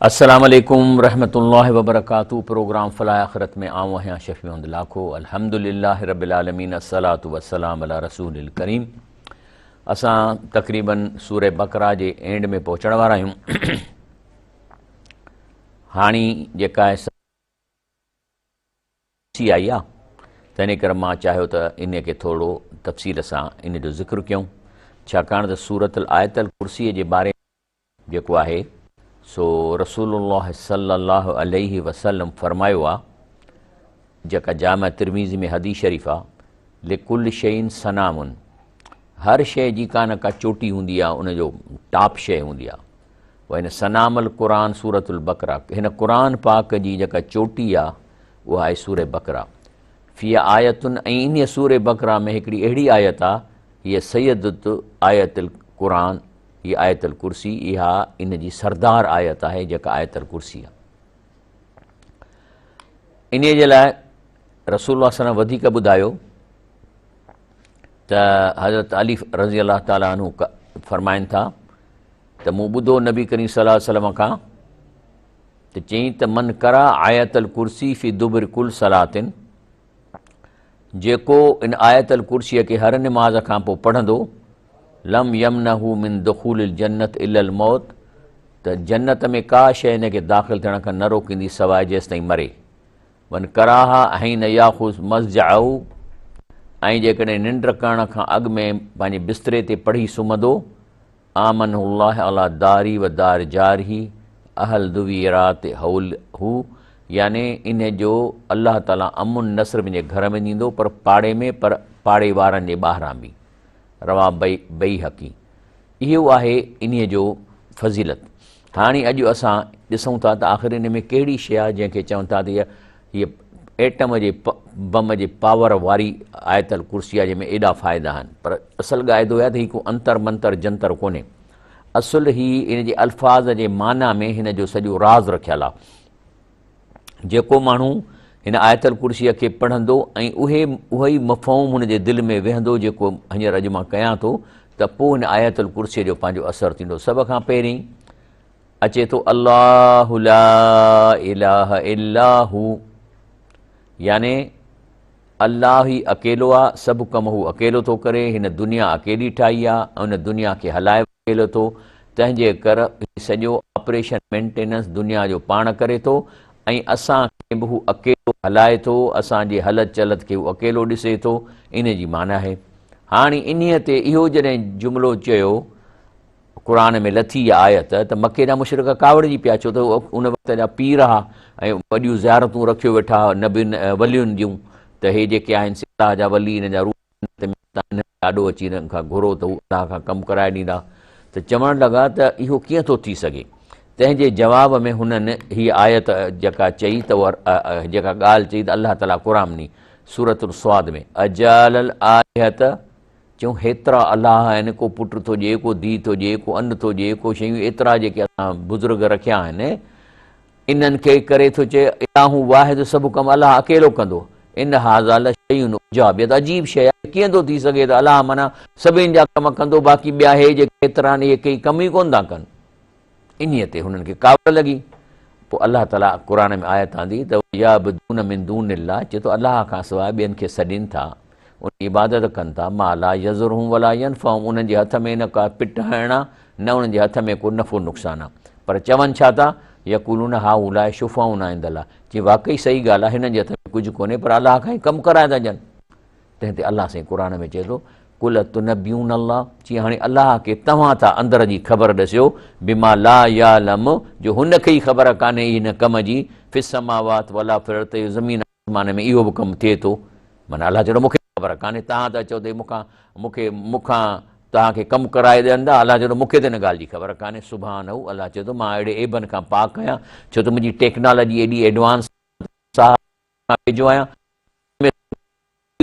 السلام عليڪم رحمة الله وبرڪاته پروگرام فلاح آخرت ۾ آئون آهيان شفيع محمد لاکو الحمدلله رب العالمين الصلاة والسلام علي رسول الڪريم اسان تقريبا سورة بقره جي اينڊ ۾ پهچڻ وارا آهيون هاڻي جيڪا سي آئي آ تنهن ڪري مان چاهيو ته ان کي ٿورو تفصيل سان ان جو ذڪر ڪيون ڇاڪاڻ ته سورة الآيت الڪرسي جي باري جيڪو آهي سو رسول الله صلي الله عليه وسلم فرمايو آ جيڪا جامع ترمذي ۾ حديث شريف آ لڪل شيء سنام هر شيء جي ڪا نه ڪا چوٽي هوندي آ ان جو ٽاپ شيء هوندي آ وان سنام القرآن سورة البقره هن قرآن پاڪ جي جيڪا چوٽي آ اها آهي سورة بقره في آيت ۽ انهيء سورة بقره ۾ هڪڙي اهڙي آيت آ هي سيدت آيت القرآن هي آيت الڪرسي اها ان جي سردار آيت آهي جيڪا آيت الڪرسي آهي. انهيء جي لاء رسول الله صلي الله عليه وسلم وڌيڪ ٻڌايو ته حضرت علي رضي الله تعالٰي عنه فرمائن ٿا ته مون ٻڌو نبي ڪريم صلي الله عليه وسلم کان ته چيائين ته من قرأ آيت الڪرسي في دبر ڪل صلاتن جيڪو ان آيت الڪرسيء کي هر نماز کان پوء پڙهندو، لم يمنعه من دخول الجنة الا الموت ته جنت ۾ ڪا شيء ان کي داخل ٿيڻ کان نه روڪيندي سواء جيستائين مري. من قراها حين ياخذ مضجعه ۽ جيڪڏهن ننڊ ڪرڻ کان اڳ ۾ پنهنجي بستري تي پڙهي سمهندو، آمنه الله علي داري و دار جاره اهل دويرات حوله يعني انهي جو الله تعالي امن نه صرف انهي گهر ۾ ڏيندو پر پاڙي ۾ پر پاڙي وارن جي ٻاهران به. رواه بيهقي. اهو آهي انهي جو فضيلت. هاڻي اڄ اسان ڏسون ٿا ته آخر ان ۾ ڪهڙي شيء آهي جنهن کي چون ٿا ته هيء ايٽم جي بم جي پاور واري آيت الڪرسي آهي جنهن ۾ ايڏا فائدا آهن پر اصل ڳالهه اهو آهي ته هي ڪو انتر منتر جنتر ڪونهي اصل هي ان جي الفاظ جي معنيٰ ۾ هن جو سڄو راز رکيل آهي جيڪو ماڻهو هن آيت الڪرسي کي پڙهندو ۽ اهي اهو ئي مفهوم هن جي دل ۾ ويهندو جيڪو هينئر اڄ مان ڪيان ٿو ته پوء هن آيت الڪرسي جو پنهنجو اثر ٿيندو سڀ کان پهرين اچي ٿو الله لا اله الا هو يعني الله ئي اڪيلو آ سڀ ڪم هو اڪيلو ٿو ڪري هن دنيا اڪيلي ٺاهي آ ۽ هن دنيا کي هلائي اڪيلو ٿو تنهن جي ڪر هي سڄو آپريشن مينٽيننس دنيا جو پاڻ ڪري ٿو ۽ اسان کي به هو اڪيلو هلائي ٿو اسان جي هلت چلت کي هو اڪيلو ڏسي ٿو ان جي معنيٰ آهي هاڻي انهيء تي اهو جڏهن جملو چيو قرآن ۾ لٿي اها آيت ته مڪي جا مشرڪ ڪاوڙجي پيا ڇو ته ان وقت جا پير ها ۽ وڏيون زيارتون رکيو ويٺا ها نبين ولين جون ته هي جيڪي آهن سي الله جا ولي انهن جا روح جنت ۾ هوندا انهن جي آڏو اچي انهن کان گهرو ته هو الله کان ڪم ڪرائي ڏيندا ته چوڻ لڳا ته اهو ڪيئن ٿو ٿي سگهي تنهن جي جواب ۾ هنن هي آيت جيڪا چئي ته اها جيڪا ڳالهه چئي ته الله تعاليٰ قرآن ۾ سورة الصاد ۾ اجعل الآلهة چيائون، هيترا الله آهن، ڪو پٽ ٿو ڏئي، ڪو ڌيء ٿو ڏئي، ڪو ان ٿو ڏئي، ڪو شيون ايترا جيڪي اسان بزرگ رکيا آهن، انهن کي ڪري ٿو چئي، اله واحد سڀ ڪم الله اڪيلو ڪندو. ان هذا لشيء عجاب اها ته عجيب شيء آهي، ڪيئن ٿو ٿي سگهي ته الله معنيٰ سڀني جا ڪم ڪندو، باقي ٻيا هي جيڪي ايترا آهن، اهي ڪي ڪم ئي ڪونه ٿا ڪن. انهيء تي هنن کي ڪاوڙ لڳي. پوء الله تعاليٰ قرآن ۾ آيت آندي ته يعبدون من دون الله چئي ٿو الله کان سواء ٻين کي سڏين ٿا، ان جي عبادت ڪن ٿا، ما لا يضرهم ولا ينفعهم انهن جي هٿ ۾ نه ڪا پٽ هڻڻ آ نه انهن جي هٿ ۾ ڪو نفعو نقصان آ پر چون ڇا ٿا يقولون هؤلاء شفعاؤنا عند الله چي واقعي صحيح ڳالهه آ هنن جي هٿ ۾ ڪجهه ڪونهي پر الله کان ئي ڪم ڪرائي ٿا ڏين. تنهن تي الله سائين قرآن ۾ چئي ٿو، قل اتنبئون الله، چي هاڻي الله کي توهان ٿا اندر جي خبر ڏسيو، بما لا يعلم، جو هن کي ئي خبر ڪانهي هن ڪم جي، في السماوات ولا في الارض، ته اهو زمين آسمان ۾ اهو به ڪم ٿئي ٿو، معنيٰ الله چئي ٿو مون کي خبر ڪانهي، توهان ٿا چئو ته مون کان مون کي مون کان توهان کي ڪم ڪرائي ڏين ٿا، الله چئي ٿو مون کي ته ان ڳالهه جي خبر ڪانهي، سبحانه، الله چئي ٿو مان اهڙي عيبن کان پاڪ آهيان، ڇو ته منهنجي ٽيڪنالاجي ايڏي ايڊوانس ساهه کان ويجهو آهيان، ۾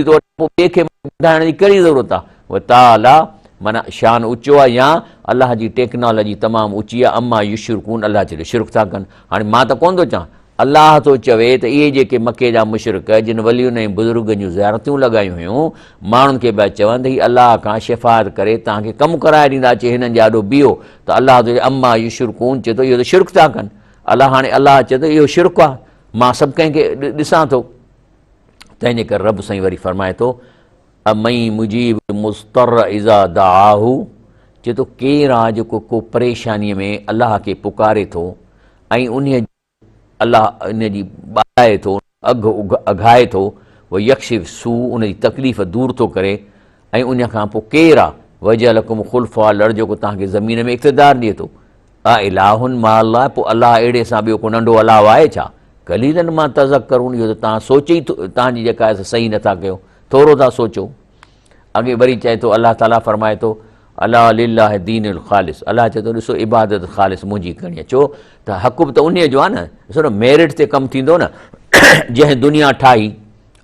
ٿو پوء ٻئي کي ٻڌائڻ جي ڪهڙي ضرورت آهي؟ وتعاليٰ معنيٰ شان اوچو آهي يا الله جي ٽيڪنالاجي تمام اوچي آهي عما يشرڪون الله چئي ٿو شرڪ ٿا ڪن هاڻي مان ته ڪونه ٿو چوان الله ٿو چوي ته اهي جيڪي مڪي جا مشرڪ جن ولين ۽ بزرگن جون زيارتون لڳايون هيون ماڻهن کي پيا چون ته هي الله کان شفاعت ڪري توهان کي ڪم ڪرائي ڏيندا اچي هنن جي آڏو بيهو ته الله ٿو چئي عما يشرڪون چئي ٿو اهو ته شرڪ ٿا ڪن. الله هاڻي الله چئي ٿو اهو شرڪ آهي، مان سڀ ڪنهن کي ڏسان ٿو. تنهن جي ڪري رب سائين وري فرمائي ٿو، امن يجيب المضطر اذا دعاه، چئي ٿو ڪير آهي جيڪو ڪو پريشانيء ۾ الله کي پڪاري ٿو ۽ انهيء الله ان جي ٻاڏائي ٿو، اگهه اگهائي ٿو، ويڪشف السوء ان جي تڪليف دور ٿو ڪري ۽ ان کان پوء ڪير آ، ويجعلڪم خلفاء الارض جيڪو توهان کي زمين ۾ اقتدار ڏئي ٿو، االه مع الله پوء الله اهڙي سان ٻيو ڪو ننڍو الله آهي ڇا؟ قليلا ما تذڪرون اهو ته توهان سوچ ئي توهان جي جيڪا آهي سا صحيح نٿا ڪيو، ٿورو ٿا سوچو. اڳي وري چئي ٿو الله تعاليٰ فرمائي ٿو الا لله الدين الخالص الله چئي ٿو ڏسو عبادت خالص منهنجي ڪرڻي آهي ڇو ته حق به ته انهيء جو آهي نه ڏسو نه ميرٽ تي ڪم ٿيندو نه جنهن دنيا ٺاهي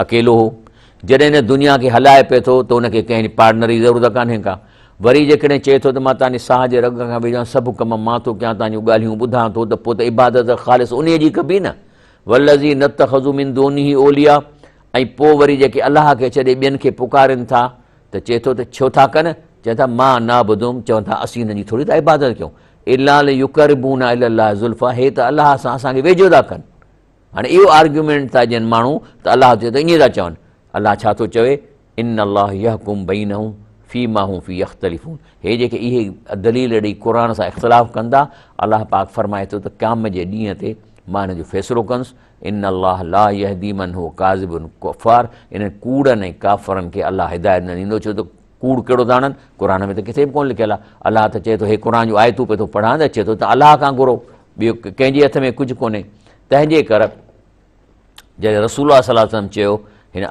اڪيلو هو جڏهن هن دنيا کي هلائي پئي ٿو ته ان کي ڪنهن پارٽنر جي ضرورت ڪانهي ڪا وري جيڪڏهن چئي ٿو ته مان تنهنجي ساهه جي رڳ کان ويجهو سڀ ڪم مان ٿو ڪيان تنهنجون ڳالهيون ٻڌان ٿو ته پوء ته عبادت خالص انهيء جي ڪبي نه والذين اتخذوا من دونه اولياء ۽ پوء وري جيڪي الله کي ڇڏي ٻين کي پڪارين ٿا ته چئي ٿو ته ڇو ٿا ڪن؟ چون ٿا ما نعبدهم چون ٿا اسين انهن جي ٿوري ٿا عبادت ڪيون الا ليقربونا الي الله زلفا هي ته الله سان اسان کي ويجهو ٿا ڪن. هاڻي اهو آرگيومينٽ ٿا ڏين ماڻهو ته الله چئي ٿو ائين ٿا چون. الله ڇا ٿو چوي ان الله يحڪم بينهم فيما هم فيه يختلفون هي جيڪي اهي دليل ڏئي قرآن سان اختلاف ڪن ٿا الله پاڪ فرمائي ٿو ته قيامت جي ڏينهن تي مان هن جو فيصلو ڪندس ان الله لا يهدي من هو ڪاذب ڪفار انهن ڪوڙن ۽ ڪافرن کي الله هدايت نه ڏيندو ڇو ته ڪوڙ ڪهڙو ٿا آڻن قرآن ۾ ته ڪٿي به ڪونه لکيل آهي الله ته چئي ٿو هي قرآن جون آيتون پئي ٿو پڙهان ته چئي ٿو ته الله کان گهرو ٻيو ڪنهن جي هٿ ۾ ڪجهه ڪونهي تنهن جي ڪر جڏهن رسول الله صلي الله عليه وسلم چيو هن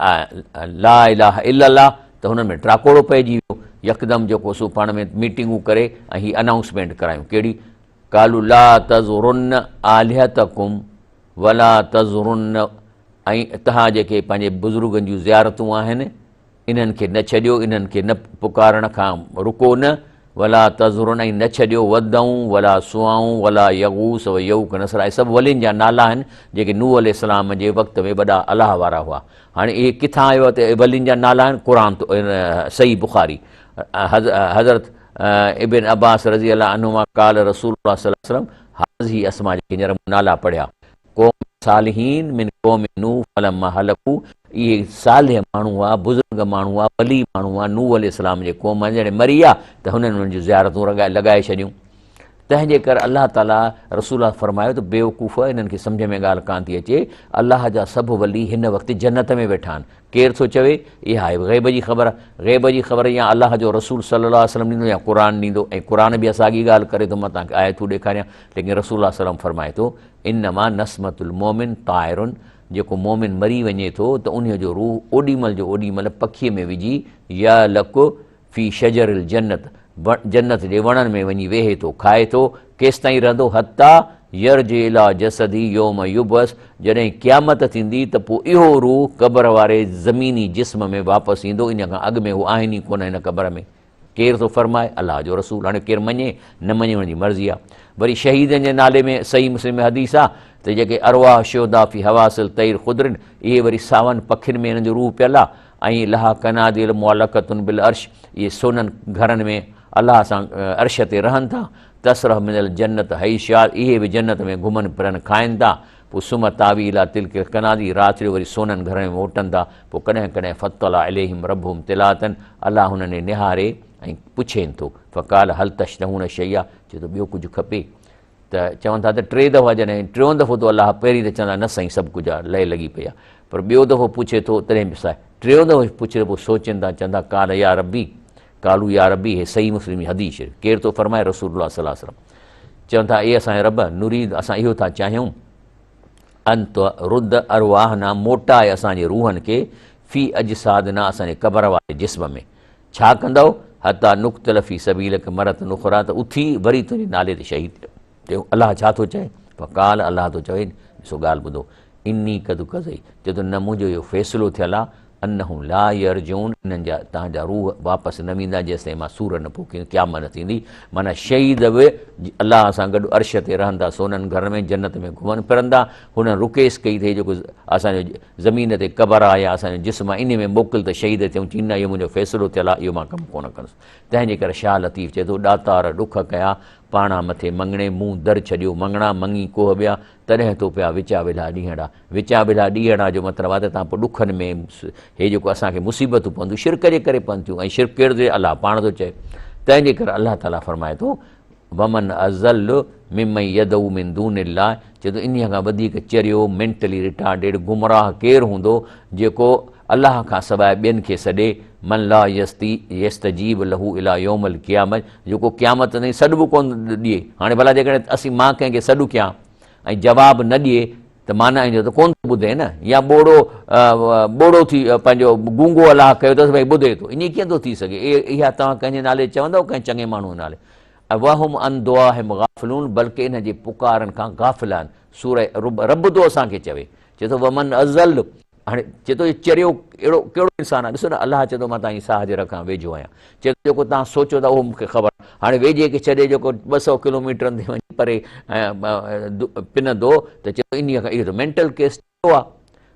لا اله الا الله ته هنن ۾ ٽاڪوڙو پئجي ويو يڪدم جيڪو سو پاڻ ۾ ميٽنگون ڪري ۽ هي انائونسمينٽ ڪرايون ڪهڙي قالوا لا تذرن آلهتڪم ولا تذرن ۽ تهان جيڪي پنهنجي بزرگن جون زيارتون آهن انهن کي نه ڇڏيو انهن کي نه پڪارڻ کان رڪو نه ولا تذرن ۽ نه ڇڏيو ودون ولا سواعون ولا يغوث و يعوق نسرا اهي سڀ ولين جا نالا آهن جيڪي نوح عليه السلام جي وقت ۾ وڏا الله وارا هئا هاڻي اهي ڪٿان آيو ته ولين جا نالا آهن قرآن صحيح بخاري حضرت ابن عباس رضي الله عنهما قال رسول الله صلي الله عليه وسلم هذه اسماء جيڪي هينئر مون نالا پڙهيا قوم صالحين من قوم نوح فلما هلڪوا اهي صالح ماڻهو هئا بزرگ ماڻهو هئا ولي ماڻهو هئا نوح عليه السلام جي قوم مان جڏهن مري ويا ته هنن انهن جون زيارتون لڳائي ڇڏيون تنهن جي ڪري الله تعالي رسول الله فرمايو ته بيوقوف انهن کي سمجهه ۾ ڳالهه ڪانه ٿي اچي الله جا سڀ ولي هن وقت جنت ۾ ويٺا آهن ڪير ٿو چوي؟ اها آهي غيب جي خبر. غيب جي خبر يا الله جو رسول صلي الله عليه وسلم ڏيندو يا قرآن ڏيندو ۽ قرآن به ساڳي ڳالهه ڪري ٿو مان توهان کي آيتون ڏيکاريان ليڪن رسول الله صلي الله عليه وسلم فرمائي ٿو انما نسمة المؤمن طائر جيڪو مؤمن مري وڃي ٿو ته انهي جو روح اوڏي مهل جو اوڏي مهل پکيء ۾ وجهي يعلق في شجر الجنت، جنت جي وڻن ۾ وڃي ويهي ٿو، کائي ٿو، ڪيستائين رهندو، حتيٰ يرجع الي جسده يوم يبعث، جڏهن قيامت ٿيندي ته پوء اهو روح قبر واري زميني جسم ۾ واپس ايندو، ان کان اڳ ۾ هو آهن ئي ڪونه هن قبر ۾. ڪير ٿو فرمائي؟ الله جو رسول. هاڻي ڪير مڃي نه مڃي ان جي مرضي آهي. وري شهيدن جي نالي ۾ صحيح مسلم ۾ حديث آهي ته جيڪي ارواح الشهداء في حواصل طير خضر، اهي وري ساون پکين ۾ انهن جو روح پيل آهي، ۽ لها قناديل معلقة بالعرش اهي سونن گهرن ۾ الله سان عرش تي رهن ٿا، تسرح من الجنة حيث شاءت اهي به جنت ۾ گهمن ڦرن کائن ٿا، پوء ثم تاوي الي تلک القناديل رات جو وري سونن گهرن ۾ موٽن ٿا، پوء ڪڏهن ڪڏهن فاطلع اليهم ربهم طلاعة الله هنن ڏي نهاري ۽ پڇين ٿو، فقال هل تشتهون شيئا چئي ٿو ٻيو ڪجهه کپي؟ ته چون ٿا ته ٽي دفعا جڏهن ٽيون دفعو ٿو الله پهرين ته چوندا نه سائين سڀ ڪجهه آ لئي لڳي پئي آ پر ٻيو دفعو پڇي ٿو تڏهن به سائين ٽيون دفعو پڇي ته پوء سوچين ٿا چون ٿا قال يا ربي قالو يا ربي هي صحيح مسلم جي حديث شريف ڪير ٿو فرمائي رسول الله صلي الله عليه وسلم چون ٿا اي اسان جا رب نريد اسان اهو ٿا چاهيون ان ترد ارواحنا موٽائي اسان جي روحن کي في اجسادنا اسان جي قبر واري جسم ۾ ڇا ڪندؤ؟ حتيٰ نقتل في سبيلک مرة اخريٰ ته اٿي وري تنهنجي نالي تي شهيد ٿيون. الله ڇا ٿو چئي؟ فقال الله ٿو چوي، ڏسو ڳالهه ٻڌو، اني قد قضيت چئي ٿو نه منهنجو اهو فيصلو ٿيل آهي، انهم لا يرجعون انهن جا توهان جا روح واپس نه ويندا جيستائين مان سور نه ڦوڪيندس، قيامت نه ٿيندي. معنيٰ شهيد به الله سان گڏ عرش تي رهندا، سونن گهرن ۾ جنت ۾ گهمن ڦرندا. هنن رڪيس ڪئي ته هي جيڪو اسان جو زمين تي قبر آ يا اسان جو جسم آ انهي ۾ موڪل ته شهيد ٿيون، چين نه اهو منهنجو فيصلو ٿيل آ اهو مان ڪم ڪونه ڪندس. تنهن جي ڪري شاهه لطيف چئي ٿو، ڏاتار ڏک ڪيا، پاڻان مٿي مڱڻي، مون در ڇڏيو مڱڻا، مڱي ڪوهه ٻيا، تڏهن تو پيا وچا ولها ڏينهڙا. وچا ولها ڏينهڙا جو مطلب آهي ته توهان پوء ڏکن ۾ هي جيڪو اسان کي مصيبتون پون ٿيون شرڪ جي ڪري پون ٿيون ۽ شرڪ ڪير ٿو چئي؟ الله پاڻ ٿو چئي. تنهن جي ڪري الله تعاليٰ فرمائي ٿو ومن اضل ممن يدعو من دون الله چئي ٿو انهيء کان وڌيڪ چريو، Mentally Retarded، گمراهه ڪير هوندو جيڪو الله کان سواء ٻين کي سڏي، من لا يستجيب له الي يوم القيامة جيڪو قيامت تائين سڏ به ڪونه ڏئي. هاڻي ڀلا جيڪڏهن اسين مان ڪنهن کي سڏ ڪيان ۽ جواب نه ڏئي ته معنيٰ ان جو ته ڪونه ٿو ٻڌي نه يا ٻوڙو ٻوڙو ٿي پنهنجو گونگو الله ڪيو اٿس ڀئي ٻڌي ٿو ائين ڪيئن ٿو ٿي سگهي اها توهان ڪنهن جي نالي چوندؤ ڪنهن چڱي ماڻهوء نالي وهم عن دعاهم غافلون بلڪه انهن جي پڪارن کان غافل آهن سوره رب رب ٿو اسان کي چوي چئي ٿو ومن اضل هاڻي چئي ٿو چريو اهڙو ڪهڙو انسان آهي ڏسو نه الله چئي ٿو مان توهان جي ساهه جي رک کان ويجهو آهيان چئي ٿو جيڪو توهان سوچو ٿا اهو مون کي خبر هاڻي ويجهي کي ڇڏي جيڪو 200 ڪلوميٽرن تي وڃي پري پنندو ته چئي ٿو انهيء کان اهو ته مينٽل ڪيس چريو آهي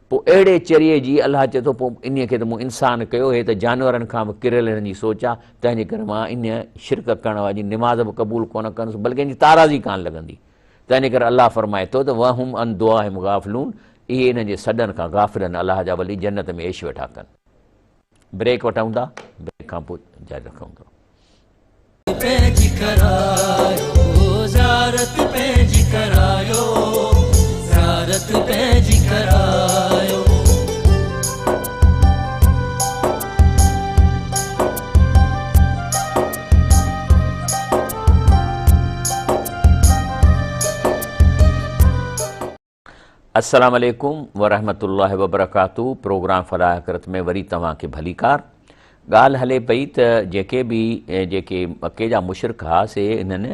پوء اهڙي چريي جي الله چئي ٿو پوء انهيء کي ته مون انسان ڪيو هي ته جانورن کان به ڪريل هنن جي سوچ آهي تنهن جي ڪري مان انهيء شرڪ ڪرڻ واري جي نماز به قبول ڪونه ڪندس بلڪه ان جي تارازي ڪانه لڳندي تنهن جي ڪري الله فرمائي ٿو ته وهم عن دعائهم غافلون اهي انهن جي سڏن کان غافل آهن الله جا ولي جنت ۾ عيش ويٺا ڪن. بريڪ وٺون ٿا بريڪ کان پوء جاري رکون ٿا. پنهنجي ڪرايو زيارت پنهنجي ڪرايو زيارت پنهنجي ڪرايو. السلام عليڪم ورحمة الله وبرڪاته پروگرام فلاح آخرت ۾ وري توهان کي ڀليڪار ڳالهه هلي پئي ته جيڪي به جيڪي مڪي جا مشرڪ ها سي انهن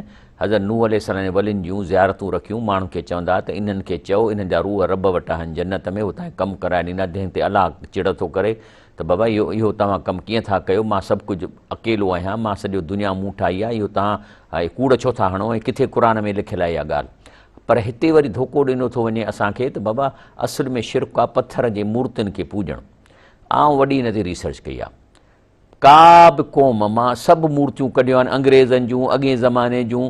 حضرت نوح عليه السلام جي ولين جون زيارتون رکيون ماڻهن کي چوندا ته انهن کي چئو انهن جا روح رب وٽ آهن جنت ۾ اتان ڪم ڪرائي ڏيندا جنهن تي الله چڙ ٿو ڪري ته بابا اهو اهو توهان ڪم ڪيئن ٿا ڪيو مان سڀ ڪجهه اڪيلو آهيان مان سڄو دنيا مون ٺاهي آهي اهو توهان ڪوڙ ڇو ٿا هڻو ۽ ڪٿي قرآن ۾ لکيل آهي اها ڳالهه پر هتي وري ڌوڪو ڏنو ٿو وڃي اسان کي ته بابا اصل ۾ شرڪ آ پٿر جي مورتين کي پوڄڻ. آئون وڏي ان تي ريسرچ ڪئي آ. ڪا به قوم مان سڀ مورتيون ڪڍيون آهن انگريزن جون اڳئين زماني جون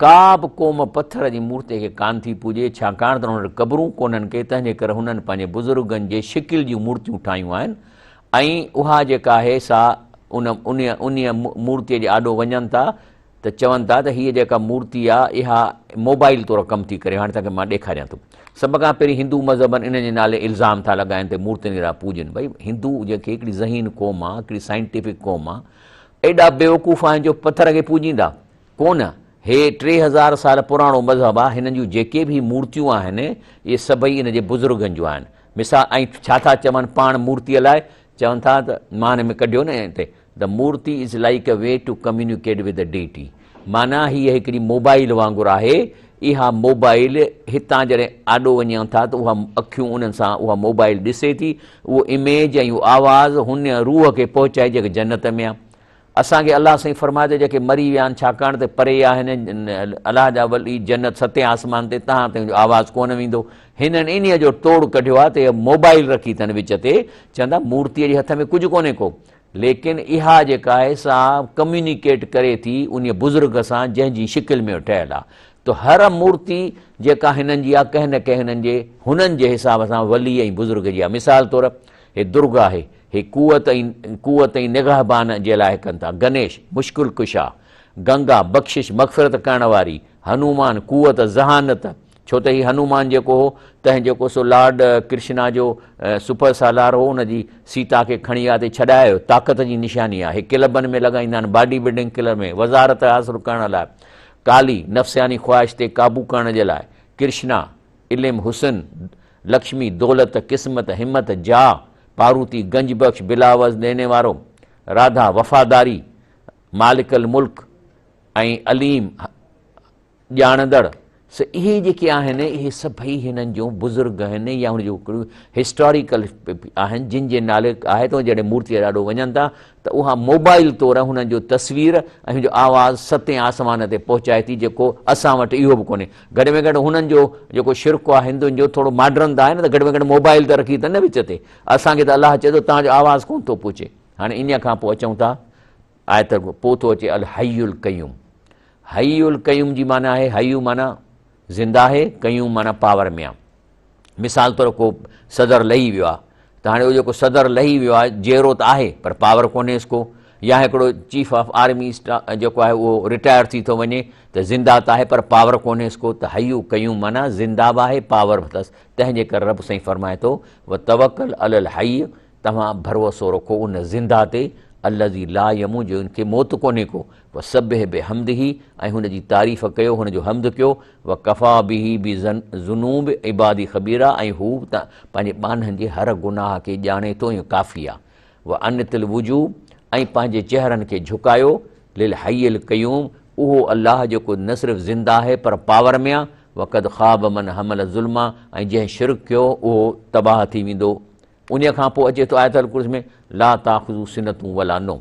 ڪا به قوم پٿر جي مورتي کي ڪانه ٿي پوڄي ڇاڪاڻ ته انهن وٽ قبرون ڪونهن ڪي تنهن جي ڪري هنن پنهنجي بزرگن جي شڪل جون مورتيون ٺاهيون آهن ۽ اها جيڪا آهي سا ان انهيء مورتي جي آڏو وڃن ٿا ته چون ٿا ته هيء جيڪا مورتي آ اها موبائل طور ڪم ٿي ڪري هاڻي توهان کي مان ڏيکاريان ٿو. سڀ کان پهرين هندو مذهبن انهن جي نالي الزام ٿا لڳائين ته مورتين کي ٿا پوڄين. ڀئي هندو جيڪي هڪڙي ذهين قوم آ هڪڙي سائنٽيفڪ قوم آ ايڏا بيوقوف آهن جو پٿر کي پوڄيندا ڪونه. هي 3000 سال پراڻو مذهب آ هنن جون جيڪي به مورتيون آهن اهي سڀئي ان جي بزرگن جون آهن. مثال ۽ ڇا ٿا چون پاڻ مورتيء لاء چون ٿا ته مان هن ۾ ڪڍيو نه هتي The murti is like a way to communicate with the deity معنيٰ هيء هڪڙي موبائل وانگر آهي، اها موبائل هتان جڏهن آڏو وڃن ٿا ته اها اکيون انهن سان اها موبائل ڏسي ٿي، اهو اميج ۽ اهو آواز هن روح کي پهچائي جيڪي جنت ۾ آهي. اسان کي الله سائين فرمايو ته جيڪي مري ويا آهن ڇاڪاڻ ته پري آهن الله جا ولي جنت ستين آسمان تي تهان تائين جو آواز ڪونه ويندو. هنن انهيء جو ٽوڙ ڪڍيو آهي ته اها موبائل رکي اٿن وچ تي، چوندا مورتيء جي هٿ ۾ ڪجهه ڪونهي ڪو. ليڪن اها جيڪا آهي سا ڪميونيڪيٽ ڪري ٿي انهيء بزرگ سان جنهن جي شڪل ۾ ٺهيل آهي ته هر مورتي جيڪا هنن جي آهي ڪنهن نه ڪنهن هنن جي هنن جي حساب سان ولي ۽ بزرگ جي آهي مثال طور هي درگا آهي هي قوت ۽ قوت ۽ نگهبان جي لاء ڪن ٿا گنيش مشڪل ڪشا گنگا بخشش مغفرت ڪرڻ واري هنومان قوت ذهانت ڇو ته هي هنومان جيڪو هو، تنهن جيڪو سو لارڊ ڪرشنا جو سپهه سالار هو، ان جي سيتا کي کڻي آتي ڇڏايو، طاقت جي نشاني آهي. هي ڪلبن ۾ لڳائيندا آهن، باڊي بلڊنگ ڪلب ۾، وزارت حاصل ڪرڻ لاء. ڪالي، نفسياني خواهش تي قابو ڪرڻ جي لاء. ڪرشنا، علم، حسن، لڪشمي، دولت، قسمت، همت، جاء، پاروتي، گنج بخش، بلاعوض ڏيني وارو، راڌا، وفاداري، مالڪ الملڪ ۽ عليم، ڄاڻندڙ، سو اهي جيڪي آهن اهي سڀئي هنن جون بزرگ آهن يا هن جو هسٽاريڪل آهن جن جي نالي آهي ته جڏهن مورتي ڏاڏو وڃن ٿا ته اها موبائل طور هنن جو تصوير ۽ هن جو آواز ستين آسمان تي پهچائي ٿي جيڪو اسان وٽ اهو به ڪونهي گهٽ ۾ گهٽ هنن جو جيڪو شرڪ آهي هندن جو ٿورو ماڊرن ته آهي نه ته گهٽ ۾ گهٽ موبائل ته رکي اٿن نه وچ تي اسان کي ته الله چئي ٿو توهان جو آواز ڪونه ٿو پهچي هاڻي ان کان پوء اچون ٿا آيت پوء ٿو اچي الحي القيوم. حي القيوم جي معنيٰ آهي حي معنيٰ زنده آهي، قيوم معنيٰ پاور ۾ آهي. مثال طور ڪو صدر لهي ويو آهي ته هاڻي اهو جيڪو صدر لهي ويو آهي جيئرو ته آهي پر پاور ڪونهيس ڪو، يا هڪڙو چيف آف آرمي جيڪو آهي اهو رٽائر ٿي ٿو وڃي ته زنده ته آهي پر پاور ڪونهيس ڪو. ته حي قيوم معنيٰ زنده به آهي پاور به اٿس. تنهن جي ڪري رب سائين فرمائي ٿو وتوڪل علی الحي، توهان ڀروسو رکو ان زنده تي، الذي لا يموت، جو ان کي موت ڪونهي ڪو، وسبح بحمده، ۽ هن جي تعريف ڪيو، هن جو حمد ڪيو، وڪفيٰ به بذنوب عباده خبيرا، ۽ هو پنهنجي ٻانهن جي هر گناهه کي ڄاڻي ٿو ۽ ڪافي آهي. وعنت الوجوه، ۽ پنهنجي چهرن کي جهڪايو، للحي القيوم، اهو الله جيڪو نه صرف زنده آهي پر پاور ۾ آهي، وقد خاب من حمل ظلما، ۽ جنهن شرڪ ڪيو اهو تباهه ٿي ويندو. انهيء کان پوء اچي ٿو آيت الڪرسي ۾ لا تاخذه سنة ولا نوم،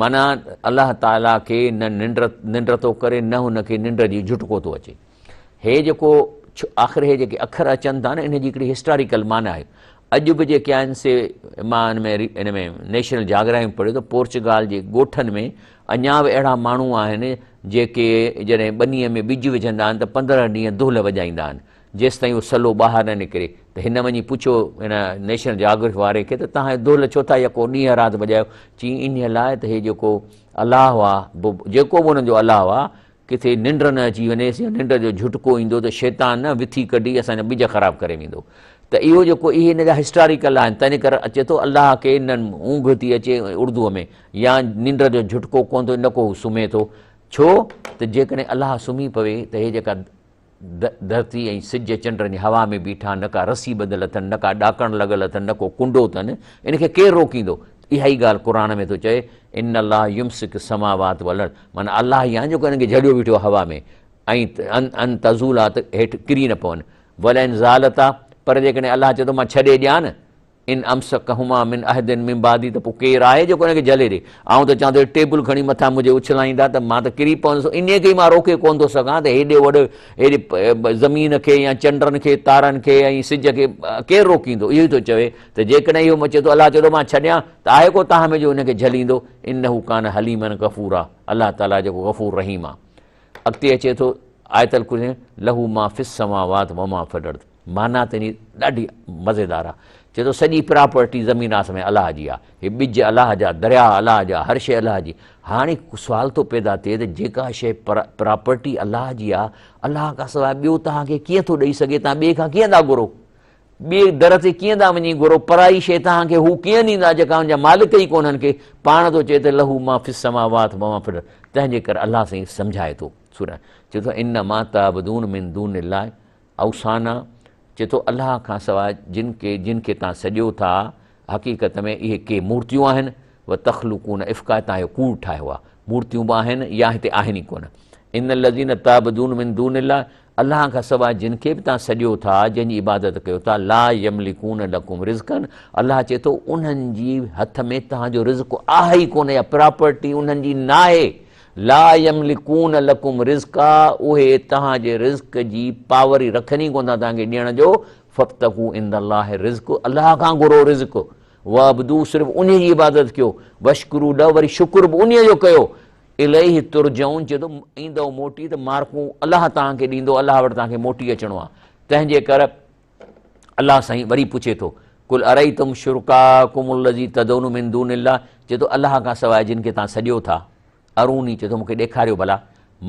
معنيٰ الله تعاليٰ کي نه ننڊ ٿو ڪري نه هن کي ننڊ جي جهٽڪو ٿو اچي. هي جيڪو آخر هي جيڪي اکر اچن ٿا نه ان جي هڪڙي هسٽاريڪل معنيٰ آهي. اڄ به جيڪي آهن سي مان ان ۾ نيشنل جاگرافي ۾ پڙهيو ته پورچوگال جي ڳوٺن ۾ اڃا به اهڙا ماڻهو آهن جيڪي جڏهن ٻنيء ۾ ٻج وجهندا آهن ته 15 ڏينهن دهل وڄائيندا آهن جيستائين اهو سلو ٻاهر نه نڪري. ته هن وڃي پڇيو هن نيشنل جاگرافي واري کي ته توهان دهل ڇو ٿا يڪو ڏينهن رات وڄايو؟ چيائين انهيء لاء ته هي جيڪو الله آ، جيڪو به انهن جو الله آ، ڪٿي ننڊ نه اچي وڃيس يا ننڊ جو جهٽڪو ايندو ته شيطان نه وٿي ڪڍي اسان جا ٻج خراب ڪري ويندو. ته اهو جيڪو اهي هن جا هسٽاريڪل آهن، تنهن ڪري اچي ٿو الله کي نه اونگهه ٿي اچي اردوء ۾ يا ننڊ جو جهٽڪو ڪونه ٿو نه ڪو هو سمهي ٿو. ڇو ته جيڪڏهن الله سمهي پوي ته هي جيڪا ڌرتي ۽ سج چنڊ ۽ هوا ۾ بيٺا، نه ڪا رسي ٻڌل اٿن، نه ڪا ڏاڪڻ لڳل اٿن، نه ڪو ڪنڊو اٿن، ان کي ڪير روڪيندو؟ اها ئي ڳالهه قرآن ۾ ٿو چئي، ان الله يمسڪ السماوات والارض، معنيٰ الله ئي آهي جيڪو انهن کي جهليو بيٺو آهي هوا ۾، ۽ ان تزولا ته هيٺ ڪري نه پون، ولئن زالتا، پر جيڪڏهن الله چئي ٿو مان ڇڏي ڏيان نه، ان امسڪهما من احد من بعدي، ته پوء ڪير آهي جيڪو ان کي جهلي ڏي؟ آئون ته چوان ٿو هي ٽيبل کڻي مٿان منهنجي اڇلائيندا ته مان ته ڪري پوندس، انهيء کي ئي مان روڪي ڪونه ٿو سگهان ته هيڏي وڏي هيڏي زمين کي يا چنڊن کي، تارن کي ۽ سج کي ڪير روڪيندو؟ اهو ئي ٿو چوي ته جيڪڏهن اهو مون چئي ٿو الله چئي ٿو مان ڇڏيان ته آهي ڪو توهان ۾ جو ان کي جهليندو؟ انه ڪان حليما غفورا، الله تعاليٰ جيڪو غفور رحيم آهي. اڳتي اچي ٿو آيت الڪرسي له ما في السماوات وما في الارض، معنيٰ ته انهي ڏاڍي مزيدار آ. چئي ٿو سڄي پراپرٽي زمين آسمان ۾ الله جي آ، هي ٻج الله جا، درياء الله جا، هر شيء الله جي. هاڻي سوال ٿو پيدا ٿئي ته جيڪا شيء پراپرٽي الله جي آ، الله کان سواء ٻيو توهان کي ڪيئن ٿو ڏئي سگهي؟ توهان ٻئي کان ڪيئن ٿا گهرو؟ ٻئي در تي ڪيئن ٿا وڃي گهرو؟ پرائي شيء توهان کي هو ڪيئن ڏيندا جيڪا ان جا مالڪ ئي ڪونهن ڪي؟ پاڻ ٿو چئي ته له ما في السماوات وما في الارض، تنهن جي ڪري الله سائين سمجهائي ٿو سورة چئي ٿو انما تعبدون من دون الله اوثانا، چئي ٿو الله کان سواء جن کي توهان سڏيو ٿا حقيقت ۾ اهي ڪي مورتيون آهن، وتخلقون افڪا، توهان اهو ڪوڙ ٺاهيو آهي، مورتيون به آهن يا هتي آهن ئي ڪونه. ان الذين تعبدون من دون الله، الله کان سواء جن کي به توهان سڏيو ٿا، جنهن جي عبادت ڪيو ٿا، لا يملڪون لڪم رزقا، الله چئي ٿو انهن جي هٿ ۾ توهان جو رزق آهي ئي ڪونه يا پراپرٽي انهن جي ناهي، لا يملڪون لڪم رزقا، اهي توهان جي رزق جي پاور ئي رکن ئي ڪونه ٿا توهان کي ڏيڻ جو، فابتغوا عند الله الرزق، الله کان گهرو رزق، واعبدوه، صرف انهي جي عبادت ڪيو، واشڪروا له، وري شڪر به انهي جو ڪيو، اليه ترجعون، چئي ٿو ايندؤ موٽي ته مارڪون الله توهان کي ڏيندو، الله وٽ توهان کي موٽي اچڻو آهي، تنهن جي ڪر الله سائين وري پڇي ٿو، قل ارئيتم شرڪاڪم الذي تدعون من دون الله، چئي ٿو الله کان سواء جن کي توهان سڏيو ٿا، اروني، چئي ٿو مون کي ڏيکاريو ڀلا،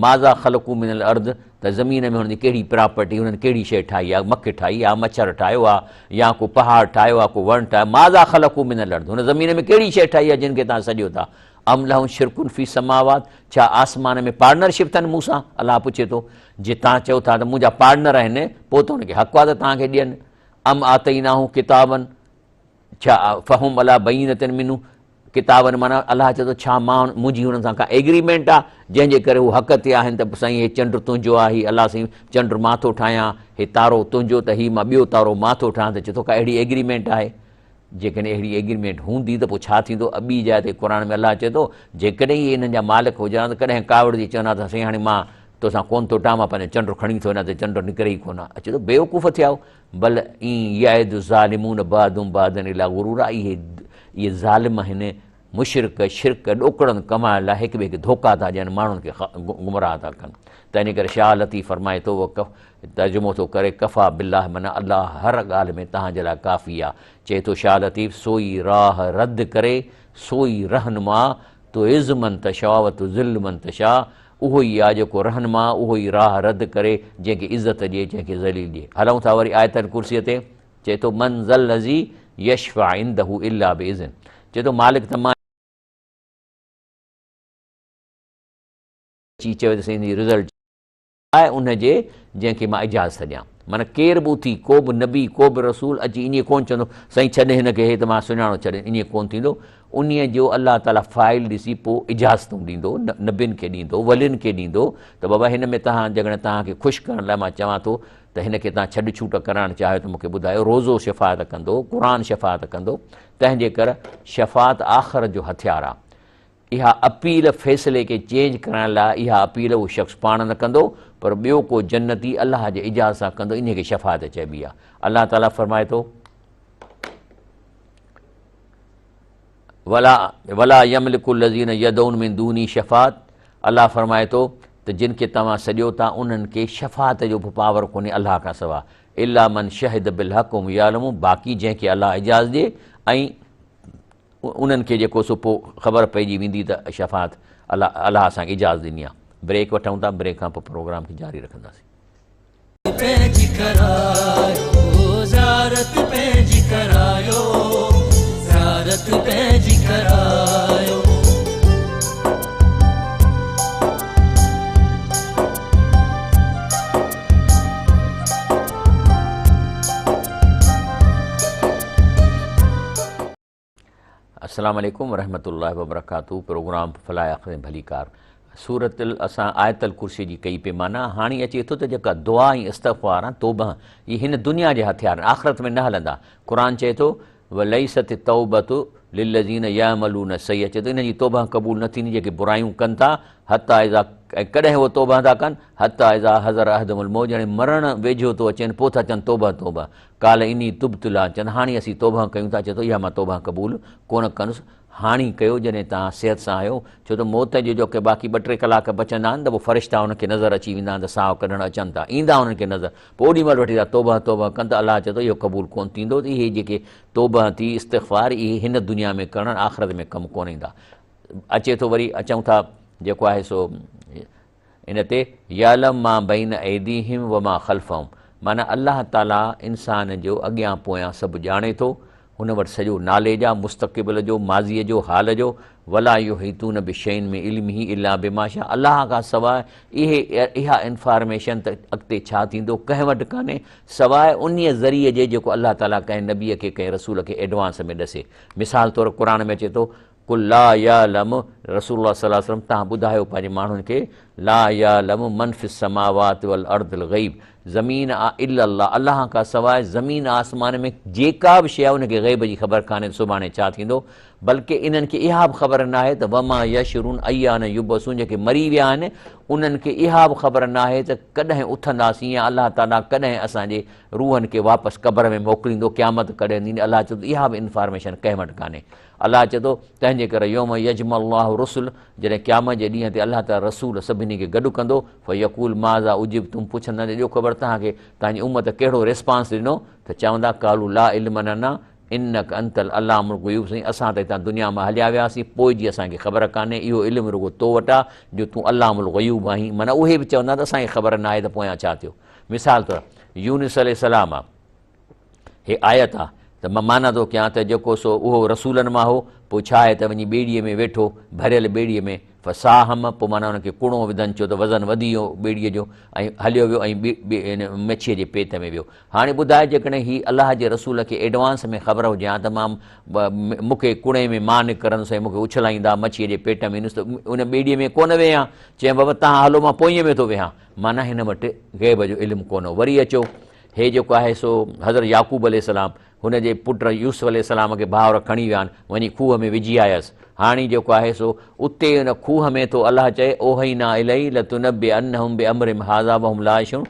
ماذا خلقوا من الارض، ته زمين ۾ هنن جي ڪهڙي پراپرٽي، هنن ڪهڙي شيء ٺاهي آهي، مک ٺاهي آهي، مڇر ٺاهيو آهي، يا ڪو پهاڙ ٺاهيو آهي، ڪو وڻ ٺاهيو، ماذا خلقوا من الارض، هن زمين ۾ ڪهڙي شيء ٺاهي آهي جن کي توهان سڏيو ٿا، ام لهم شرڪ في السماوات، ڇا آسمان ۾ پارٽنرشپ اٿن مون سان، الله پڇي ٿو، جي توهان چئو ٿا ته منهنجا پارٽنر آهن، پوء ته هن کي حق آهي ته توهان کي ڏين، ام آتيناهم ڪتابا، ڇا فهم علي بينة منه، ڪتابن معنيٰ الله چئي ٿو ڇا مان منهنجي هنن سان ڪا ايگريمينٽ آهي جنهن جي ڪري هو حق تي آهن ته سائين هي چنڊ تنهنجو آهي، هي الله سائين چنڊ مان ٿو ٺاهيان، هي تارو تنهنجو ته هي مان ٻيو تارو مان ٿو ٺاهيان، ته چئي ٿو ڪا اهڙي ايگريمينٽ آهي؟ جيڪڏهن اهڙي ايگريمينٽ هوندي ته پوء ڇا ٿيندو؟ ٻي جاء تي قرآن ۾ الله چئي ٿو جيڪڏهن اهي انهن جا مالڪ هجن ها ته ڪڏهن ڪاوڙجي چون ها ته سائين هاڻي مان توسان ڪونه ٿو ٽان، مان پنهنجو چنڊ کڻي ٿو وڃان ته چنڊ نڪري ئي ڪونه. چئي ٿو بيوقوف ٿيا آهيو، بل ان يعد الظالمون بعضهم بعضا الا غرورا، اهي ظالم آهن، مشرڪ شرڪ ڏوڪڙن ڪمائڻ لاء هڪ ٻئي کي ڌوڪا ٿا ڏين، ماڻهن کي گمراهه ٿا ڪن. تنهن ڪري شاهه لطيف فرمائي ٿو، ترجمو ٿو ڪري، ڪفا بالله معنيٰ الله هر ڳالهه ۾ توهان جي لاء ڪافي آ. چئي ٿو شاهه لطيف، سوئي راهه رد ڪري، سوئي رهنما، تعز من تشاء و تذل من تشاء، اهو ئي آ جيڪو رهنما، اهو ئي راهه رد ڪري، جنهن کي عزت ڏئي، جنهن کي ذليل ڏئي. هلون ٿا وري آيت الڪرسيء تي. چئي ٿو، من ذا الذي يشفع عنده الا باذن، چئي ٿو مالڪ ته مان اچي چوي ته سائين هن جي رزلٽ آهي ان جي جنهن کي مان اجازت ڏيان. معنيٰ ڪير به اٿي ڪو به نبي ڪو به رسول اچي ائين ڪونه چوندو سائين ڇڏ هن کي هي ته مان سڃاڻو ڇڏ، ائين ڪونه ٿيندو. انهيء جو الله تعاليٰ فائل ڏسي پوء اجازتون ڏيندو، نبين کي ڏيندو، ولين کي ڏيندو ته بابا هن ۾ توهان جيڪڏهن توهان کي خوش ڪرڻ لاء مان چوان ٿو ته هن کي توهان ڇڏ ڇوٽ ڪرائڻ چاهيو ته مون کي ٻڌايو. روزو شفاعت ڪندو، قرآن شفاعت ڪندو، تنهن جي ڪر شفاعت آخرت جو هٿيار آ. اها اپيل فيصلي کي چينج ڪرائڻ لاء اها اپيل اهو شخص پاڻ نه ڪندو پر ٻيو ڪو جنتي الله جي اجازت سان ڪندو، انهي کي شفاعت چئبي آ. الله تعاليٰ فرمائي ٿو. ولا ولا يملڪ الذين يدعون من دوني شفاعت، الله فرمائي ٿو ته جن کي توهان سڏيو ٿا انهن کي شفاعت جو به پاور ڪونهي الله کان سوا، الا من شهد بالحق هم يعلمون، باقي جنهن کي الله اجازت ڏئي ۽ انهن کي جيڪو سو پوء خبر پئجي ويندي ته شفاعت الله الله اسان کي اجازت ڏني آهي. بريڪ وٺون ٿا، بريڪ کان پوء پروگرام کي جاري رکنداسين. پنهنجي ڪرايو زيارت پنهنجي ڪرايو زيارت پنهنجي ڪرايو. السلام عليڪم ورحمة الله وبرڪاته پروگرام فلاح آخر ۾ ڀليڪار سورة اسان آيت الڪرسي جي ڪئي پئي معنيٰ هاڻي اچي ٿو ته جيڪا دعا ۽ استغفار آهن توبه اهي هن دنيا جي هٿيار آهن آخرت ۾ نه هلندا قرآن چئي ٿو وليست التوبة للذين يعملون السيئات چئي ٿو انهن جي توبه قبول نه ٿيندي جيڪي برايون ڪن ٿا حتيٰ اذا ۽ ڪڏهن اهو توبه ٿا ڪن حتيٰ اذا حضر احدهم الموت يعني مرڻ ويجهو ٿو اچين پوء ٿا چون توبه توبه قال اني تبت الان چون هاڻي اسين توبه ڪيون ٿا چئي ٿو اها مان توبه قبول ڪونه ڪندس هاڻي ڪيو جڏهن توهان صحت سان آهيو ڇو ته موت جي جو باقي ٻه ٽي ڪلاڪ بچندا آهن ته پوء فرشتا انهن کي نظر اچي ويندا آهن ته ساهه ڪڍڻ اچن ٿا ايندا انهن کي نظر پوء اوڏي مهل وٺي ٿا توبه توبه ڪن ته الله چئي ٿو اهو قبول ڪونه ٿيندو ته اهي جيڪي توبه ٿي استغفار اهي هن دنيا ۾ ڪرڻ آخرت ۾ ڪم ڪونه ايندا اچي ٿو وري اچون ٿا جيڪو آهي سو ان تي يعلم ما بين ايديهم وما خلفهم معنيٰ الله تعاليٰ انسان جو اڳيان پويان سڀ ڄاڻي ٿو، هن وٽ سڄو ناليج آ، مستقبل جو، ماضيء جو، حال جو، ولا يحيطون بشيء من علمه الا بما شاء الله کان سواء اهي اها انفارميشن ته اڳتي ڇا ٿيندو ڪنهن وٽ ڪانهي سواء انهيء ذريعي جي جيڪو الله تعاليٰ ڪنهن نبيء کي ڪنهن رسول کي ايڊوانس ۾ ڏسي مثال طور قرآن ۾ اچي ٿو قل لا يعلم رسول الله صلي الله عليه وسلم توهان ٻڌايو پنهنجي ماڻهن کي لا يعلم من في السماوات والارض الغيب زمين الا الله الله کان سواء زمين آسمان ۾ جيڪا به شيء آهي ان کي غيب جي خبر ڪانهي ته سڀاڻي ڇا ٿيندو بلڪه انهن کي اها به خبر ناهي ته وما يشعرون ايان يبعثون جيڪي مري ويا آهن انهن کي اها به خبر ناهي ته ڪڏهن اٿنداسين يا الله تعاليٰ ڪڏهن اسان جي روحن کي واپس قبر ۾ موڪليندو قيامت ڪڏهن ٿيندي الله چوي ٿو اها به انفارميشن ڪنهن وٽ ڪانهي الله چئي ٿو، تنهن جي ڪري يوم يجمع الله الرسل، جڏهن قيامت جي ڏينهن تي الله تعاليٰ رسول سڀني کي گڏ ڪندو، فيقول ماذا اجبتم پڇندا ته ڏيو خبر توهان کي توهان جي امت ڪهڙو ريسپانس ڏنو ته چوندا قالوا لا علم لنا انک انت العلام الغيوب سائين اسان ته هتان دنيا مان هليا وياسين پوء جي اسان کي خبر ڪانهي اهو علم رڳو تو وٽ آهي جو تون علام الغيوب آهين معنيٰ اهي به چوندا ته اسان کي خبر ناهي ته پويان ڇا ٿيو مثال طور يونس عليه السلام آهي هي آيت آ ته مان معنيٰ ٿو ڪيان ته جيڪو سو اهو رسولن مان هو، پوء ڇا آهي ته وڃي ٻيڙيء ۾ ويٺو، ڀريل ٻيڙيء ۾، فساهم، پوء معنيٰ ان کي ڪڻو وڌن ڇو ته وزن وڌي ويو ٻيڙيء جو ۽ هليو ويو ۽ مڇيء جي پيٽ ۾ ويو. هاڻي ٻڌاء جيڪڏهن هي الله جي رسول کي ايڊوانس ۾ خبر هجي ها ته مان مون کي ڪڻي ۾ مان نڪرندس ۽ مون کي اڇلائيندا مڇيء جي پيٽ ۾ ايندس ته ان ٻيڙيء ۾ ڪونه ويهان. چيائين بابا توهان هلو مان پوئينء ۾ ٿو ويهان. معنيٰ هن وٽ غيب جو علم ڪونه هو. وري اچو هي جيڪو آهي سو حضرت يعقوب عليه السلام هن جي پٽ يوسف عليه السلام کي ڀائر کڻي ويا آهن، وڃي کوهه ۾ وجهي آيس. هاڻي جيڪو آهي سو اتي ان کوهه ۾ ٿو الله چئي، اوحينا اليه لتنبئنهم بامرهم هذا وهم لا يشعرون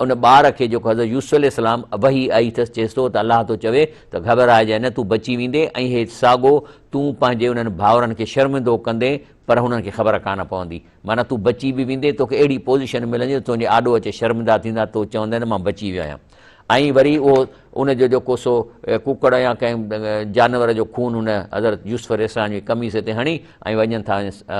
ان ٻار کي جيڪو حضرت يوسف عليه السلام وحي آئي اٿس چيس ٿو ته الله ٿو چوي ته گهٻرائجانء نه تون بچي ويندين ۽ هي ساڳو تون پنهنجي انهن ڀائرن کي شرمندو ڪندين پر هنن کي خبر ڪانه پوندي معنيٰ تون بچي به ويندين توکي اهڙي پوزيشن ملندي جو تنهنجي آڏو اچي شرمندا ٿيندا تو چوندين مان بچي ويو آهيان. ۽ وري اهو ان جو جيڪو سو ڪڪڙ يا ڪنهن جانور جو خون هن حضرت يوسف عليه السلام جي قميص تي هڻي ۽ وڃن ٿا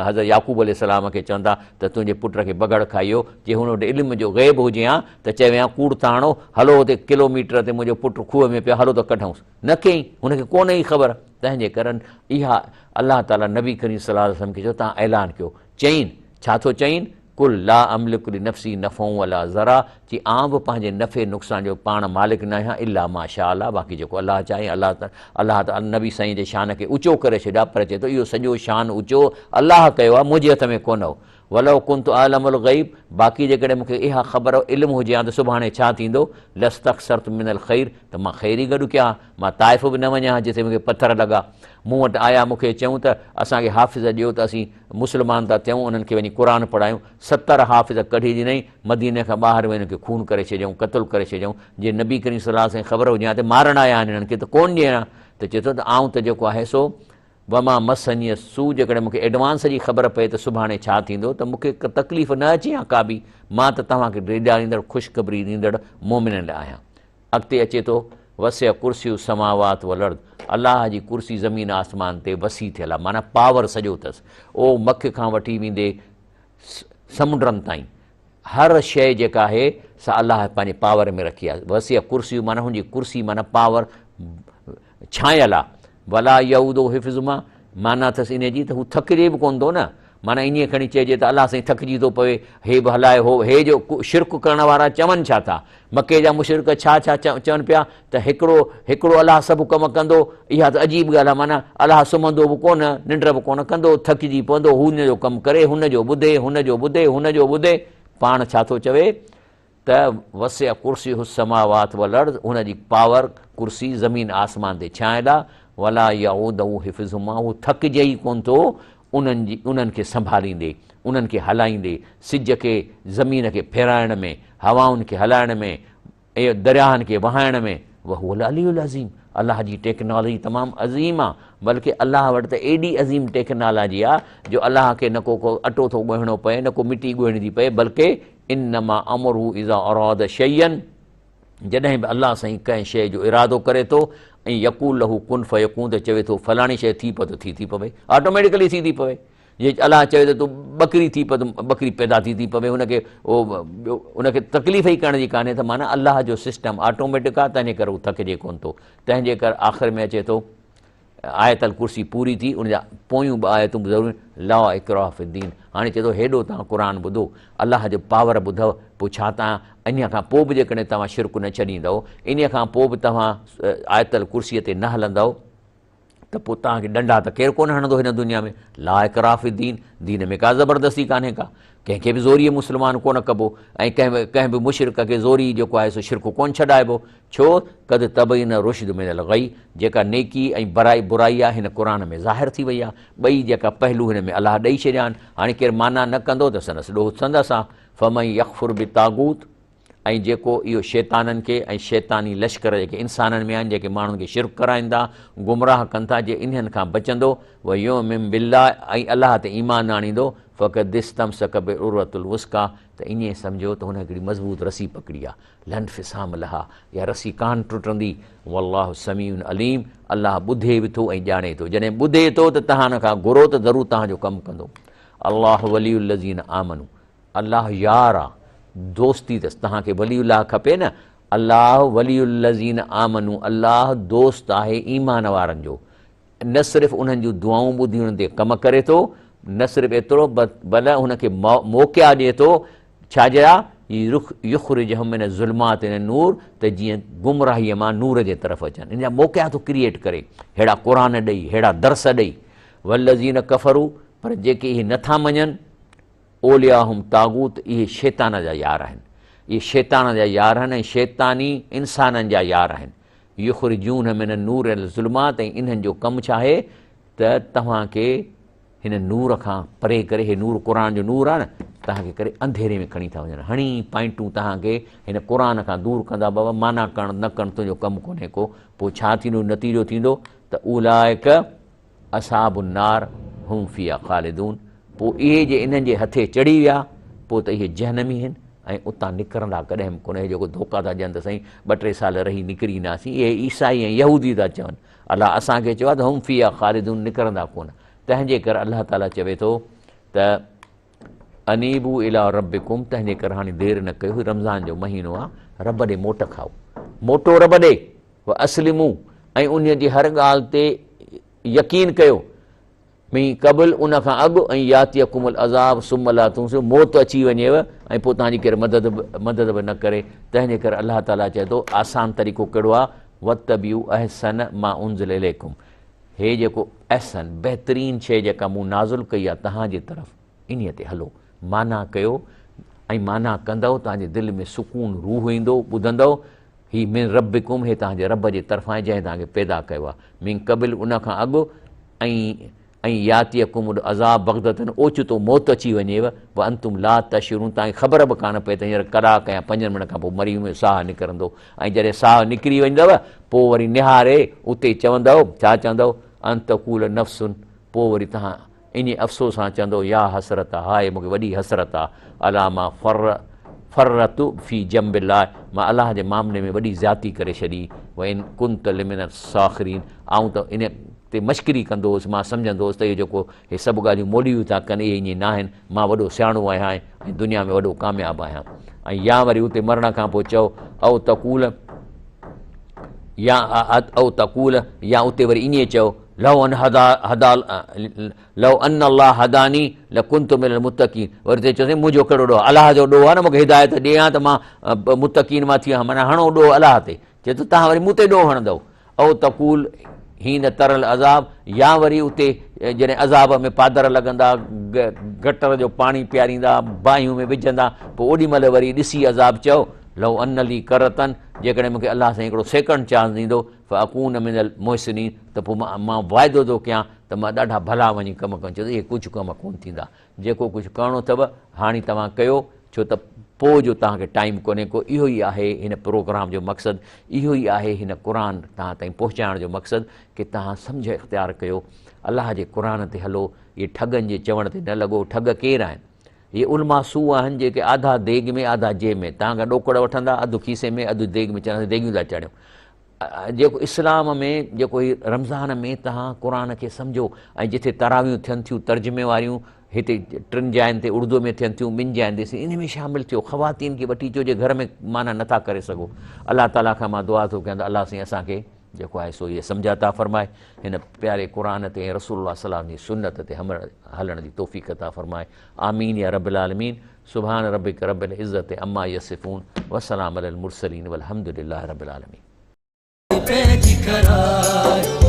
حضرت يعقوب عليه السلام کي چون ٿا ته تنهنجي پٽ کي بگهڙ کائي ويو جي هن وٽ علم جو غيب هجي ها ته چوي ها ڪوڙ ٿا هڻو هلو هتي ڪلو ميٽر تي منهنجو پٽ کوهه ۾ پيو هلو ته ڪڍئونس نه ڪيائين هن کي ڪونه ئي خبر تنهن جي ڪرڻ اها الله تعالي نبي ڪريم صلي الله عليه وسلم کي چيو تان اعلان ڪيو چئين ڇا ٿو چئين قل لا املڪ لنفسي نفعا ولا ضرا چي آئون به پنهنجي نفعي نقصان جو پاڻ مالڪ ناهيان الا ما شاء الله باقي جيڪو الله چاهي الله الله تعالي نبي سائين جي شان کي اوچو ڪري ڇڏيو آهي پر چئي ٿو اهو سڄو شان اوچو الله ڪيو آهي منهنجي هٿ ۾ ڪونه هو ولو ڪنت اعلم الغيب باقي جيڪڏهن مون کي اها خبر علم هجي ها ته سڀاڻي ڇا ٿيندو لاستڪثرت من الخير ته مان خير ئي گڏ ڪيان ها مان طائف به نه وڃان ها جتي مون کي پٿر لڳا مون وٽ آيا مون کي چيائون ته اسان کي حافظ ڏيو ته اسين مسلمان ٿا ٿيون انهن کي وڃي قرآن پڙهايون، 70 حافظ ڪڍي ڏنائين، مديني کان ٻاهر وڃي انهن کي خون ڪري ڇڏيائون، قتل ڪري ڇڏيائون، جي نبي ڪريم صلي الله عليه وسلم کي خبر هجي ها ته مارڻ آيا آهن انهن کي ته ڪونه ڏين ها، ته چئي ٿو ته آئون ته جيڪو آهي سو وما مسني السوء جيڪڏهن مون کي ايڊوانس جي خبر پئي ته سڀاڻي ڇا ٿيندو ته مون کي تڪليف نه اچي ها ڪا به، مان ته توهان کي ڊيڄاريندڙ خوشخبري ڏيندڙ مؤمنن لاء آهيان. اڳتي اچي ٿو، وسع ڪرسيه السماوات والارض، الله جي ڪرسي زمين آسمان تي وسيع ٿيل آهي، معنيٰ پاور سڄو اٿس، اهو مک کان وٺي ويندي سمنڊن تائين هر شيء جيڪا آهي سا الله پنهنجي پاور ۾ رکي آهي، وسع ڪرسيه معنيٰ هن جي ڪرسي معنيٰ پاور ڇانيل آهي، ولا يئوده حفظهما معنيٰ اٿس انهيء جي ته هو ٿڪجي به ڪونه ٿو نه، معنيٰ ائين کڻي چئجي ته الله سائين ٿڪجي ٿو پوي، هي به هلائي هو هي جو شرڪ ڪرڻ وارا چون ڇا ٿا؟ مڪي جا مشرڪ ڇا ڇا چون پيا ته هڪڙو هڪڙو الله سڀ ڪم ڪندو، اها ته عجيب ڳالهه آهي معنيٰ الله سمهندو به ڪونه، ننڊ به ڪونه ڪندو، ٿڪجي پوندو، هو هن جو ڪم ڪري، هن جو ٻڌي، هن جو ٻڌي، هن جو ٻڌي، پاڻ ڇا ٿو چوي ته وسع ڪرسيه السماوات والارض هن جي پاور، ڪرسي، زمين آسمان تي ڇانيل آهي، ولا يئوده حفظهما هو ٿڪجي ئي ڪونه ٿو انهن جي انهن کي سنڀاليندي، انهن کي هلائيندي، سج کي زمين کي ڦيرائڻ ۾، هوائن کي هلائڻ ۾، ۽ درياهن کي وهائڻ ۾، وهو العلي العظيم الله جي ٽيڪنالاجي تمام عظيم آ، بلڪه الله وٽ ته ايڏي عظيم ٽيڪنالاجي آ جو الله کي نه ڪو ڪو اٽو ٿو ڳوهڻو پئي نه ڪو مٽي ڳوهڻي ٿي پئي بلڪه انما امره اذا اراد شيئا جڏهن به الله سائين ڪنهن شيء جو ارادو ڪري ٿو ۽ يقول له ڪن فيڪون ته چوي ٿو فلاڻي شيء ٿي پئي ته ٿي ٿي پوي آٽوميٽيڪلي ٿي ٿي پوي جي الله چوي ته تون ٻڪري ٿي پئي ته ٻڪري پيدا ٿي ٿي پوي هن کي ان کي تڪليف ئي ڪرڻ جي ڪانهي ته معنيٰ الله جو سسٽم آٽوميٽڪ آهي تنهن جي ڪري هو ٿڪجي ڪونه ٿو تنهن جي ڪري آخر ۾ اچي ٿو آيت الڪرسي پوري ٿي ان جا پويون ٻه آيتون به ضروري لا اڪراه في الدين هاڻي چئي ٿو هيڏو توهان قرآن ٻڌو الله جو پاور ٻڌو پوء ڇا توهان انهيء کان پوء به جيڪڏهن توهان شرڪ نه ڇڏيندؤ انهيء کان پوء به توهان آيت الڪرسي تي نه هلندؤ ته پوء توهان کي ڏنڊا ته ڪير ڪونه هڻندو هن دنيا ۾ لا اڪراه في الدين دين ۾ ڪا زبردستي ڪانهي ڪا ڪنهن کي به زوريء مسلمان ڪونه ڪبو ۽ ڪنهن به مشرڪ کي زوري جيڪو آهي سو شرڪ ڪونه ڇڏائبو ڇو قد تبين الرشد من الغي جيڪا نيڪي ۽ برائي برائي آهي هن قرآن ۾ ظاهر ٿي وئي آهي ٻئي جيڪا پهلو هن ۾ الله ڏئي ڇڏيا آهن هاڻي ڪير معنيٰ نه ڪندو ته سندس ڏوهه سندس آهي فمن يڪفر بالطاغوت ۽ جيڪو اهو شيطانن کي ۽ شيطاني لشڪر جيڪي انسانن ۾ آهن جيڪي ماڻهن کي شرڪ ڪرائين ٿا گمراهه ڪن ٿا جي انهن کان بچندو ويؤمن بالله ۽ الله تي ايمان آڻيندو فقد استمسڪ بالعروة الوثقيٰ ته ائين سمجهو ته هن هڪڙي مضبوط رسي پڪڙي آهي لا انفصام لها اها رسي ڪانه ٽٽندي والله سميع عليم الله ٻڌي به ٿو ۽ ڄاڻي ٿو جڏهن ٻڌي ٿو ته توهان کان گهرو ته ضرور توهان جو ڪم ڪندو الله ولي الذين آمنوا الله يار آ دوستي اٿس توهان کي ولي الله کپي نه الله ولي الذين آمنوا الله دوست آهي ايمان وارن جو نه صرف انهن جون دعائون ٻڌي انهن تي ڪم ڪري ٿو نه صرف ايترو بل هن کي موقعا ڏئي ٿو ڇا جا يخرجهم من الظلمات الى النور ته جيئن گمراهي مان نور جي طرف اچن ان جا موقعا ٿو ڪريئيٽ ڪري ههڙا قرآن ڏئي ههڙا درس ڏئي والذين ڪفروا پر جيڪي اهي نٿا مڃن اولياهم طاغوت اهي شيطان جا يار آهن اهي شيطان جا يار آهن ۽ شيطاني انسانن جا يار آهن. يخرجون من النور الي الظلمات ۽ انهن جو ڪم ڇا آهي ته توهان کي هن نور کان پري ڪري، هي نور قرآن جو نور آهي نه، توهان کي ڪري انڌيري ۾ کڻي ٿا وڃن، هڻي پائنٽون توهان کي هن قرآن کان دور ڪندا، بابا معنيٰ ڪرڻ نه ڪرڻ تنهنجو ڪم ڪونهي ڪو، پوء ڇا ٿيندو نتيجو ٿيندو ته اولئڪ اصحاب النار هم فيها خالدون پوء اهي جي انهن جي هٿي چڙهي ويا پوء ته اهي جهنمي هن ۽ اتان نڪرندا ڪڏهن به ڪونه. اهي جيڪو ڌوڪا ٿا ڏين ته سائين ٻه ٽي سال رهي نڪري اينداسين، اهي عيسائي ۽ يهودي ٿا چون. الله اسان کي چيو آهي ته هم فيها خالدون نڪرندا ڪونه. تنهن جي ڪري الله تعاليٰ چوي ٿو ته انيبو الي ربڪم تنهن جي ڪري هاڻي دير نه ڪيو، هي رمضان جو مهينو آهي، رب ڏي موٽ کائو، موٽو رب ڏي. واسلموا ۽ انهيء جي هر ڳالهه تي يقين ڪيو، من قبل ان کان اڳ، ان ياتيڪم العذاب ثم لا تنصرون موت اچي وڃيو ۽ پوء توهان جي ڪير مدد مدد به نه ڪري، تنهن جي ڪري الله تعاليٰ چئي ٿو آسان طريقو ڪهڙو آهي، واتبعوا احسن ما انزل اليڪم هي جيڪو احسن بهترين شيء جيڪا مون نازل ڪئي آهي توهان جي طرف انهيء تي هلو، معنيٰ ڪيو ۽ معنيٰ ڪندؤ توهان جي دل ۾ سڪون روح ايندو، ٻڌندؤ هي من ربڪم هي توهان جي رب جي طرفان آهي جنهن توهان کي پيدا ڪيو آهي، من قبل ان کان اڳ، ۽ ان ياتيڪم العذاب بغتة اوچتو موت اچي وڃيو، وانتم لا تشعرون توهان کي خبر به ڪانه پئي ته هينئر ڪلاڪ يا پنجن منٽن کان پوء مري ويندو ساهه نڪرندو ۽ جڏهن ساهه نڪري ويندو پوء وري نهاري اتي چوندؤ ڇا چوندؤ ان تقول نفس پوء وري توهان انهيء افسوس سان چوندو، يا حسرت، هاء مون کي وڏي حسرت آ، عليٰ ما فرطت في جنب الله، مان الله جي معاملي ۾ وڏي زيادتي ڪري ڇڏي، وان ڪنت لمن الساخرين، آئون ته ان تي مشڪري ڪندو هوس، مان سمجهندو هوس ته اهي جيڪو هي سڀ ڳالهيون مولوي ٿا ڪن اهي ائين ناهن، مان وڏو سياڻو آهيان ۽ دنيا ۾ وڏو ڪامياب آهيان. ۽ يا وري اتي مرڻ کان پوء چئو، او تقول يا او تقول يا اتي وري ائين چئو، لو ان هدا هدا لو ان الله هداني لڪنت من المتقين وري اتي چيو سائين منهنجو ڪهڙو ڏوهه الله جو ڏوهه آهي نه مونکي هدايت ڏي ها ته مان متقين مان ٿي ويان معنيٰ هڻو ڏوهه الله تي چئي ٿو تهان وري مون تي ڏوهه هڻندؤ او تقول حين تر العذاب يا وري اتي جڏهن عذاب ۾ پادر لڳندا گٽر جو پاڻي پياريندا باهيون ۾ وجهندا پوء اوڏي مهل وري ڏسي عذاب چئو لو ان لي ڪرتن جيڪڏهن مونکي الله سائين هڪڙو سيڪنڊ چانس ڏيندو فاڪون من المحسنين ته پوء مان واعدو ٿو ڪيان ته مان ڏاڍا ڀلا وڃي ڪم ڪندس. چيو ته اهي ڪجهه ڪم ڪونه ٿيندا. جيڪو ڪجهه ڪرڻو اٿو هاڻي توهان ڪيو ڇو ته پوء جو توهان کي ٽائيم ڪونهي ڪو. اهو ئي آهي هن پروگرام جو مقصد، اهو ئي آهي هن قرآن توهان تائين پهچائڻ جو مقصد ڪي توهان سمجهه اختيار ڪيو، الله جي قرآن تي هلو، اهي ٺڳن جي چوڻ تي نه لڳو. ٺڳ ڪير آهن؟ اهي علماء سوء آهن جيڪي آڌا ديڳ ۾ آڌا جيب ۾، توهان کان ڏوڪڙ وٺندا اڌ کيسي ۾ اڌ ديڳ ۾ چوندا ديڳيون ٿا چاڙهيون. جيڪو اسلام ۾ جيڪو هي رمضان ۾ توهان قرآن کي سمجهو ۽ جتي تراويحون ٿين ٿيون ترجمي واريون هتي ٽن جاين تي اردو ۾ ٿين ٿيون ٻن جاين تي ان ۾ شامل ٿيو خواتين کي وٺي اچو جي گهر ۾ معنيٰ نٿا ڪري سگهو الله تعاليٰ کان مان دعا ٿو ڪيان ته الله سائين اسان کي جيڪو آهي سو هي سمجهه عطا فرمائي هن پياري قرآن تي ۽ رسول الله صلي الله عليه وسلم جي سنت تي هلڻ جي توفيق عطا فرمائي آمين يا رب العالمين سبحان ربک رب العزت عما يصفون وسلام علي المرسلين والحمد لله رب العالمين. پنهنجي ڪرايو.